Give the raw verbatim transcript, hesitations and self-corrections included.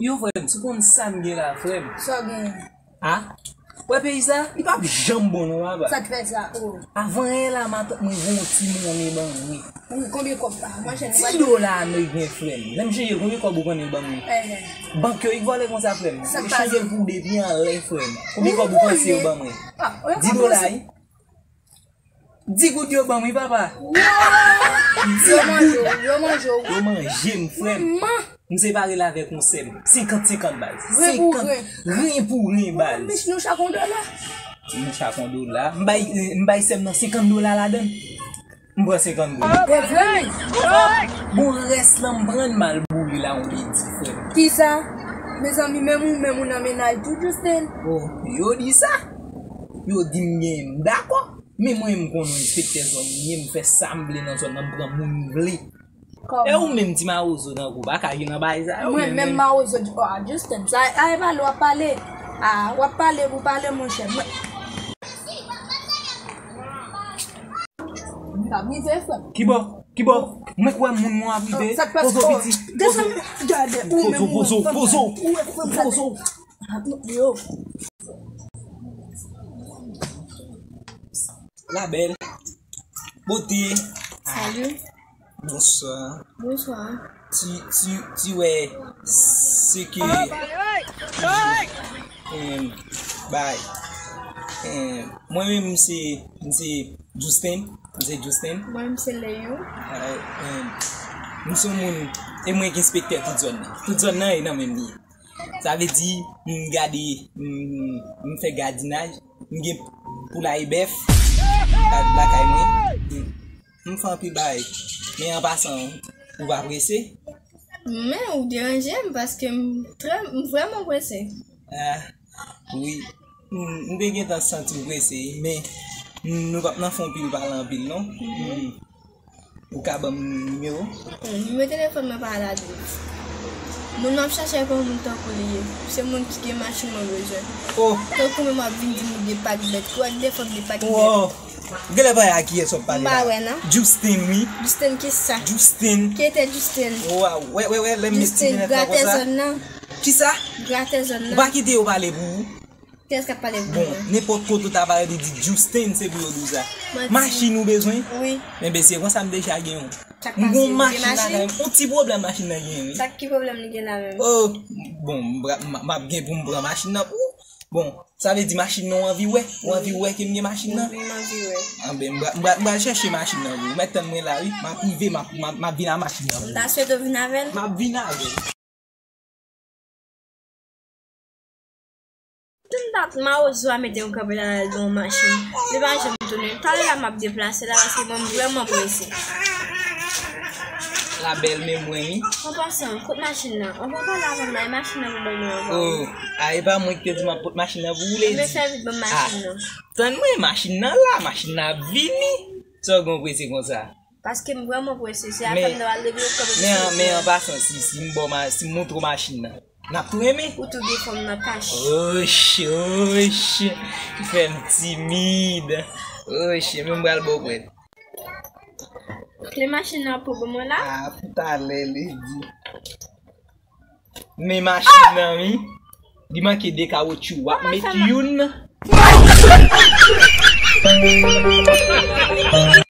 Yo, frè m, si w konn sa m gen la, frè m. Sa w gen? A? Wè peyi sa? Li p ap janm bon non, papa. Sa k fè sa? Oh. Avan yè la, matant mwen voye yon ti monnen ban mwen. Wi, konbyen kòb la? Mwen chè. Ti dola ameriken, frè m. Lè m chanje, konbyen kòb ou konnen l ban mwen? Bank yo, li vòlè konsa, frè m. Yo chanje l pou depi anlè, frè m. Konbyen kòb ou panse yo ban mwen? Dis dola, wi. Dis goud yo ban m, wi, papa. Dis goud. Yo manje w, yo manje w. Yo manje m, frè m. M separe l avèk yon sè m. Senkant senkant, baz. Gren pou gren. Gren pou gren, baz. Mèsi, nou chak yon dola. Nou chak yon dola. M bay, m bay sè m nan senkant dola ladan l. M pran senkant goud. Bon, rès lan m pran l, m al boule la, on li di, frè m. Kisa? Mezanmi, menm ou, menm ou nan mennaj tou, Justin. Oh, yo di sa. Yo di m gen, m dakò. Men mwen, m konn enspektè zòn m ye, m fè sa m vle nan zòn nan, m pran moun m vle. E ou menm, ti mawozo tankou w, pa ka gen nan bagay sa yo. Mwen menm, mawozo, di, oh, a Justin, sa, a, e pale w ap pale. A, w ap pale pou pale, monchè. Mwen, m ap rive, frè m. Kibò? Kibò? Mwen kwè moun mwen ap rive. Pozo, piti. Pozo. Gade, ou menm, pozo, pozo. Pozo. Yo. La belle. Beauté. Salut. Bonsoir. Bonsoir. Ti, ti, ti wè, se ke, em, bay. Em, mwen menm, m se, m se Justin. M se Justin. Mwen, m se Leyou. Em, m se yon moun, e mwen ki enspektè tout zòn nan. Tout zòn nan, e nan men m li ye. Sa vle di, m gade, m, m fè gadinaj, m gen poulay bèf, la, lakay mwen. M, m fè anpil bagay. Men an pasan, ou pa prese? Men, ou deranje m, paske m trè, m vrèman prese. A, wi. M, m te gentan santi m prese, men, m, nou p ap nan fè anpil pale anpil, non. M, Ou ka ban m nimewo? Bon, nimewo telefòn mwen pa la di. Moun m ap chache a pa moun tankou li ye. Se moun ki gen machin mwen bezwen. Oh! Tankou mwen m ap vin di m gen pak bèt. Ki w ap defòm gen pak bèt? Oh! Genlè pa a kiyès w ap pale la? M pa wè, non. Justin, wi. Justin ki sa? Justin. Ki te Justin? Waw, wè, wè, wè, lè m Justin, gratè zòn nan. Kisa? Gratè zòn nan. Ou pa kite yo pale pou ou? Kiyès k ap pale pou mwen? Bon, nenpòt kote w ta pale, li di Justin, se pou yo di w sa. Manti. Machin ou bezwen? Wi. Enben, se konsa m deja gen yon. M gon machin lakay mwen. Yon ti pwoblèm machin nan genyen, wi. Sa ki pwoblèm li gen la menm? Oh, bon, m pra-, m, m ap gen pou m pran machin nan pou ou. Bon, sa vle di machin nan ou anvi wè? Ou anvi wè ke m gen machin nan? Wi, m anvi wè. Anben, m pra-, m pra-, m pral chèche machin nan pou ou. Mèt tann mwen la, wi. M ap rive, m ap, m ap, m ap vin ak machin nan pou ou. M ta swete w vin avè l. M ap vin avè l. Tout dat mawozo a mete yon kanpe la, l al gen yon machin. Li pa janm tounen. Talè a m ap deplase la, paske mwen m vrèman prese. La bèl men mwen, wi. An pasan, kot machin nan? An pa pale avè m la, e machin nan pou ban mwen ankò. Oh, a, e pa mwen ki te di m ap pot machin nan pou ou, lady. Men fè vit ban m machin nan. Ah, tann mwen, machin nan la, machin nan ap vini. Sa w gen w prese konsa? Paske m vrèman prese, se afè m nan al regle yo kanpe. Men, men an pasan, si, si m ba w ma-, si m montre w machin nan, n ap tou renmen. Ou tou gen fanm nan kach. Osh, osh, ou fè m timid. Osh, men m pral ba w prèt. Kle machin nan pou ban mwen la? Ah, pou talè, lady. Men machin nan, wi. Li manke de kawotchou. W ap met youn.